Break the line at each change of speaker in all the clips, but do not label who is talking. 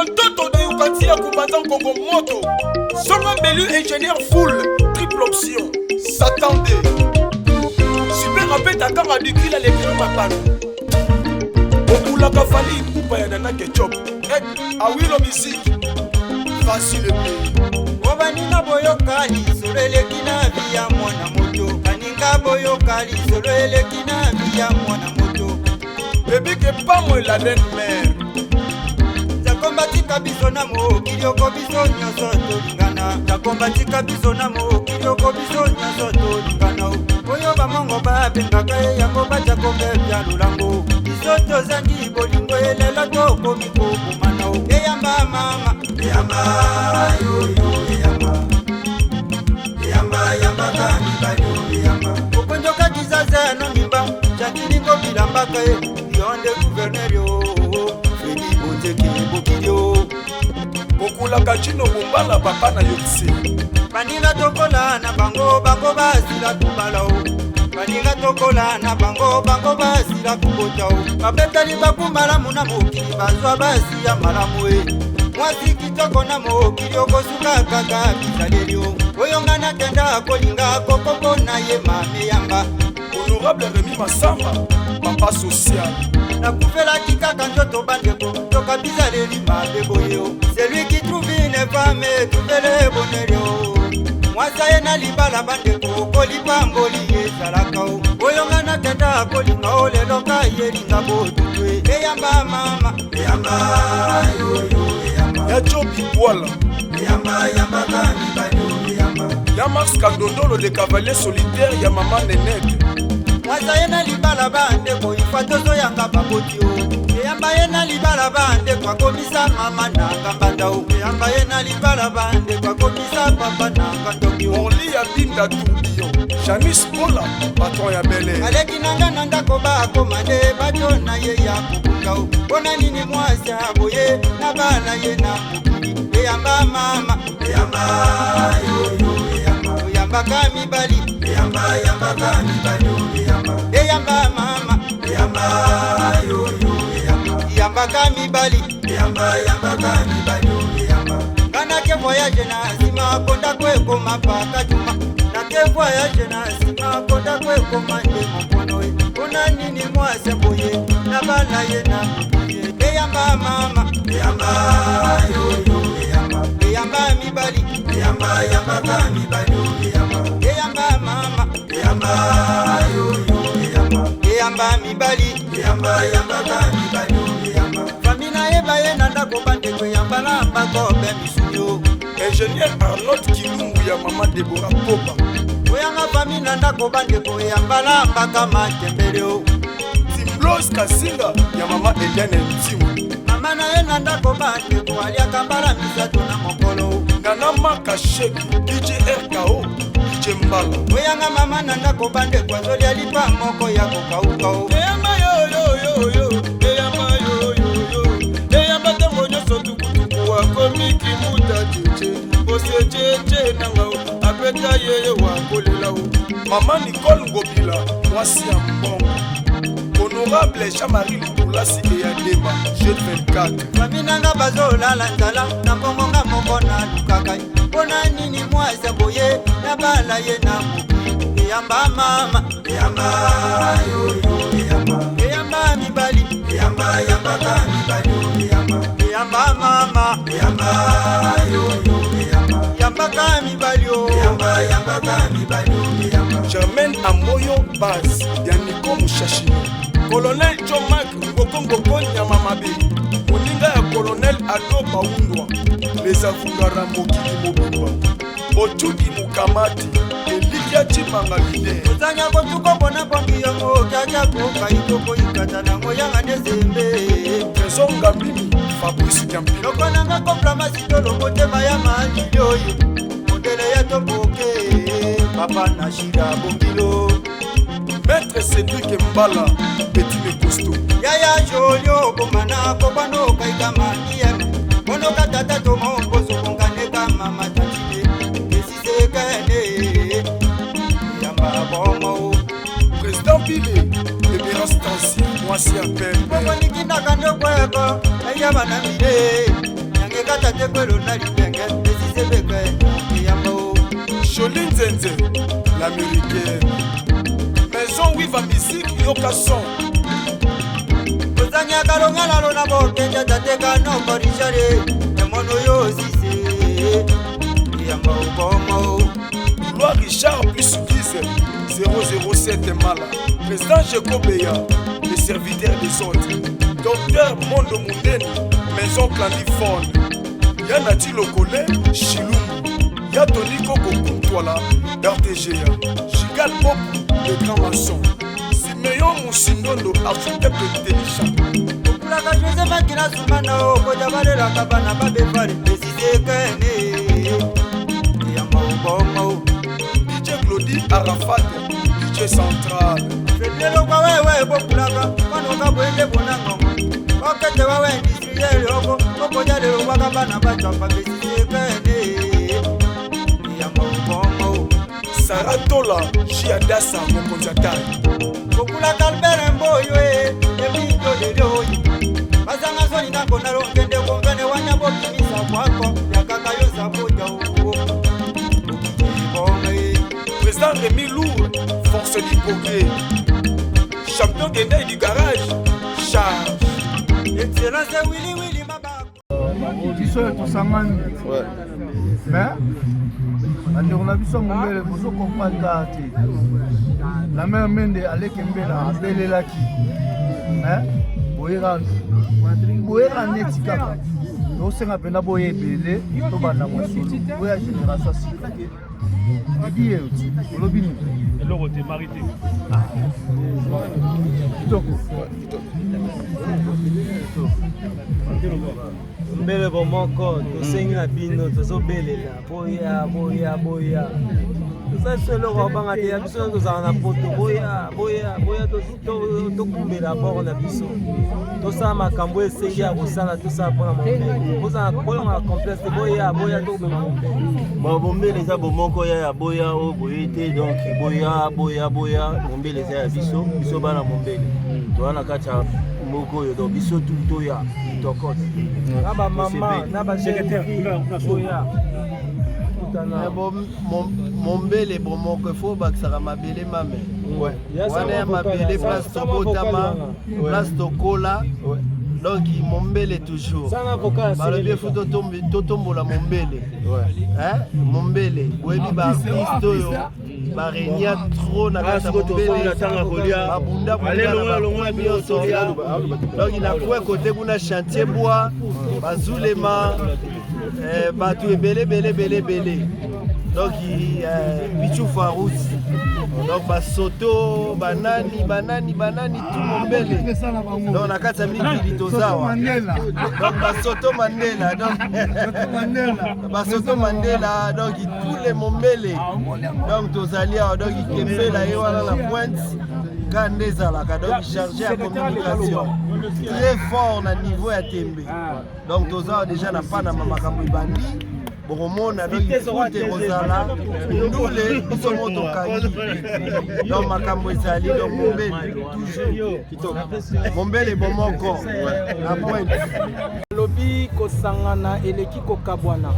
Ntoto de Ukatia Kubanza Nkongo Moto. Solo Mbelu ingénieur full, triple option. Satan D. Super abeta kanga du kila le grand mapano. Okulaka Fally Ipupa ya Nana Ketchup. Awilo musique. Facile pays.
Obaninga boyoka lisolo eleki na vi ya mwana moto. Baninga boyoka lisolo eleki na vi ya mwana moto.
Bebike pamwe la reine mère.
Nzakomba tika biso na mokili oko biso nyonso tolingana. Nzakomba tika biso na mokili oko biso nyonso tolingana. Oyo bamongo babengaka ye yango batya kobebya lolango. Biso tozangi bolingo elelo tokomi kobomana. Eyamba mama, eyamba yoyo, eyamba. Eyamba yambaka mibali eyamba. Okonjoka kizaza no mimba, jatilingo bilambaka ye. Yonde gouverneur yo, Fredi Boteke Bokilio.
Okulaka Chino Bombala papa na yokisi.
Baninga tokola na bango bango basila kobala o. Baninga tokola na bango bango basila kobota o. Babetali baku malamu na mokili bazwa basi ya malamu e. Mwasi kitoko na mokili okosuka kaka bizaleli o. Oyo nga nakenda kolinga kokoko na ye mame yamba.
Honorable Remy Massamba, papa social.
Nakufelaki kaka nzoto bandeko, toka bizaleli mabe boye o. Celui qui trouve une femme trouve le bonheur o. Mwasi aye na libala bandeko, kolipamboli ezalaka o. Oyo nga nakenda kolinga o lelo ka yelinga botutu e. Eyamba mama, eyamba yoyo, eyamba.
Ya Jobi Bwala.
Eyamba yambaka mibali o, eyamba.
Ya Max Kandondolo le cavalier solitaire ya mama Nenette.
Mwasi aye na libala bandeko, ifa tozoyanga baboti o. Eyamba ye na libala bandeko, akomisa mama na ngambanda o. Eyamba ye na libala bandeko, akomisa papa na ngandoki o.
Orly ya Binda Tourbillon, Janice Bola, patron ya Bel Air.
Aleki nanga na ndako bakoma nde bato na ye ya kobunda o. Mpona nini mwasi aboye na bana ye na mokili? Eyamba mama, eyamba yoyo, eyamba. Oyambaka mibali, eyamba yambaka mibali o, eyamba. Eyamba mama, eyamba yoyo, eyamba. Yambaka mibali, eyamba yambaka mibali o, eyamba. Nga nake voyage na nsima konda kwekoma paka juma. Nake voyage na nsima konda kwekoma nde mokono e. Mpona nini mwasi boye na bana ye na mokili? Eyamba mama, eyamba yoyo, eyamba. Eyamba mibali, eyamba yambaka mibali o, eyamba. Eyamba mama, eyamba yoyo, eyamba. Eyamba mibali, eyamba yambaka mibali o, eyamba. Fami nayeba ye na ndako bandeko, eyamba lambako be misuni o.
Ingénieur Arnold Kilumbu ya mama Deborah Popa.
Oyanga fami na ndako bandeko, eyamba lambaka matembele o.
Timblos Kasinga ya mama Eliane Ntimu.
Mama na ye na ndako bandeko, aliaka mbala misato na mokolo.
Nana Maka Sheki, DJ RKO, DJ Mbala.
Oyanga mama na ndako bandeko, azolia lipa moko ya kokauka o.
Eyamba yo yo yo yo, eyamba yo yo yo. Eyamba ntango nyonso tukutuku akomi kimuta jeje. Ose jeje nanga o, apeta yeye wakolela o.
Mama Nicole Ngobila, mwasi ya mbongo. Honorable Jean-Marie Lukulasi Eyadema, jeune 24.
Fami nanga bazolala nzala na mbongo nga moko nalukaka. Mpona nini mwasi boye na bala ye na mokili? Eyamba mama, eyamba yoyo, eyamba. Eyamba mibali, eyamba yambaka mibali o, eyamba. Eyamba mama, eyamba yoyo, eyamba. Yambaka mibali o, eyamba yambaka mibali o, eyamba.
Germaine Amoyo Baz ya Nico Mushashino. Colonel John Mark Ngoko Ngoko Nyama Mabe. Moninga ya Colonel Ado Baundwa. Les Avungara mokili mobimba. Otudi Mukamati, Elikia Chimanga leader.
Ozanya kotuko mpona pombi yango kaka koka itoko ikata nango yanga nde zembe.
Trésor Ngambini, Fabrice Kiampino.
Loko nanga kopla masitolo motema ya malili oyo. Mondele ya toboke, papa na shira bombilo.
Maître Cédric Mbala, petit mais costaud.
Yaya jolio bomana kobano kaika maniem. Bonoka tata tomo mposo konganeka mama tantine. Esise kene, yamba bongo.
Président Billy, Libérance Tansi, mwasi ya pembe.
Bongo nikindaka ndokweko, eyaba na mile. Okulaka tate kwelo na libenge esisebeke eyamba o.
Jolie Nzenze, l'américaine. Maison Wiva Musique, Yoka Son.
Ozanyaka longalalo na bokenja tate kanoko Richard emono yo sise eyamba oboma o.
Loi Richard plus 10 007 Mala. Président Jacob Beya, le serviteur des autres. Docteur Mondo Mundeni, Maison Clandifone. Ya Nati Lokole, Chilumbu. Ya Tony Koko Kuntwala, RTGA. Gigal Pop, le grand maçon. Simeon Moussindondo, architecte Telisha.
Okulaka Joseph Akila Sumana okoja balelaka bana babefale esisekene eyamba oboma o.
DJ Glody Arafat, DJ Central.
Lelo kwa wewe bokulaka kwanoka bwende bonangongo okete wawe industriel oko okoja lelo kwaka bana bacwapa besisekene eyamba oboma o.
Sarah Tola, Jiadasa, mokonzi ya tai.
Okulaka Albert Mboyo e ebinjo lelo oyo bazanga soni nako nalongende kumvene wanya bokimisa kwako yakaka yo sabuja oo okitibonge.
Président Rémi Lourd, force du progrès. Champion Gendai du garage, charge.
Excellence Willy Willy Mabako.
Biso oyo tosangani, mais bandeko na biso Mombele bozo comprendre kaka te. La mare Mende aleki mbela abelelaki, mais boyeka boyeka neti kaka tosenga mpenza boya ebele, tobanda mosolo boya génération ya sika ebi ye oti olobi nini?
Eloko te, mari te.
Kitoko.
Mbele bomoko, tosengi na bino, tozobelela, boya, boya, boya. Toza biso eloko obanga te ya biso, tozala na poto. Boya, boya, boya, tokumbela bord na biso, tosala makambo esengi ya kosala, tosala mpona Mombele. Bolonga complexe te. Boya, boya, tokobema Mombele.
Bon, Mombele eza bomoko ya boya oyo boye te. Donc boya, boya, boya. Mombele eza ya biso, biso bana Mombele toza na kati ya moko oyo. Donc biso tu toya tokot.
Na bamama na bajeune, boya.
Mombele bomoko efo bakisaka mabele mame wana ya mabele, place tobotama, place tokola. Donc Mombele toujours, balobi efo totombola Mombele. Mombele boyebi baartiste oyo barenia trop na kati ya Mombele, babunda bunda nyonso. Donc na coin kote kuna, chantier bois, bazulema, bato ebele ebele ebele ebele. Donc Pichu Farous, donc basoto, banani banani banani, tout Mombele. Donc na kati ya mikili tozawa. Donc basoto Mandela, donc basoto Mandela, donc tous les Mombele. Donc tozali awa. Donc kembela ye wana na pointe ka nde ezalaka. Donc chargé ya communication très fort na niveau ya tembe. Donc toza déjà na Panama, makambo ebandi, bokomona. Donc ifute kozala ndule biso mo tokangi. Donc makambo ezali. Donc Mombele toujours, Mombele bomoko na pointe.
Alobi kosangana eleki kokabwana.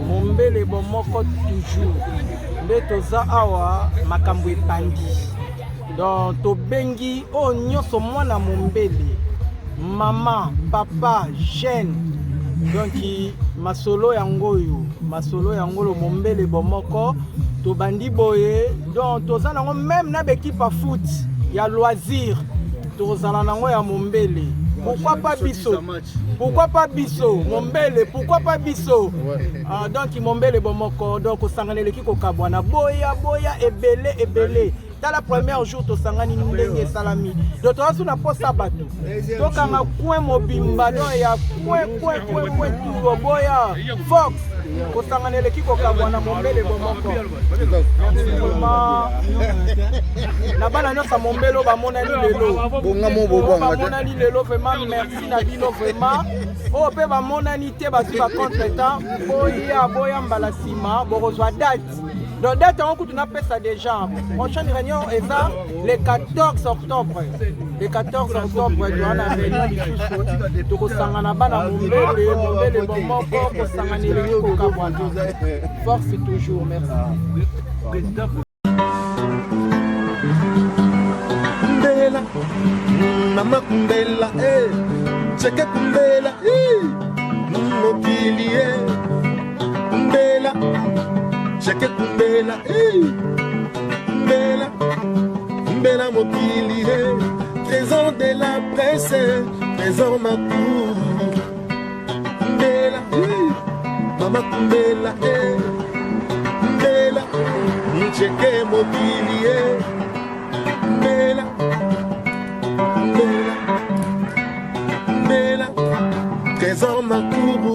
Mombele bomoko toujours. Nde toza awa, makambo ebandi. Donc tobengi oyo nyonso mwana Mombele, mama, papa, jeune. Donc masolo yango oyo, masolo yango oyo, Mombele bomoko, tobandi boye. Donc toza nango même na baéquipe ya foot ya loisir, tozala nango ya Mombele. Pourquoi pas biso? Pourquoi pas biso Mombele? Pourquoi pas biso? Ah, donc Mombele bomoko. Donc kosangana eleki kokabwana. Boya, boya ebele ebele. Tala premier jour tosangani ndenge esalami. Donc toza su na posa bato, tokanga coin mobimba. Donc ya coin, coin, coin, coin, tout boya fox. Kosangana eleki kokabwana. Mombele bomoko. Merci vraiment na bana nyonso ya Mombele oyo bamonani lelo, bamonani lelo. Vraiment merci na bino vraiment. Oyo mpe bamonani te, bazwi bacontretemps, boya, boya mbala nsima, bokozwa date. Donc date yango kutu napesa déjà, prochaine réunion eza le 14 octobre. Le 14 octobre toza na réunion lisusu, tokosangana bana Mombele. Mombele bomoko, kosangana elingi kokabwana. Force toujours, merci.
Kumbela, mama kumbela, eh. Cheke kumbela, eh. Mokili, eh. Kumbela, cheke kumbela, eh. Kumbela, kumbela mokili, eh. Trésor de la presse, Trésor Makou. Kumbela, eh. Mama kumbela, eh. Kumbela, cheke mokili, eh. Kumbela, kumbela, kumbela, Trésor Makubu.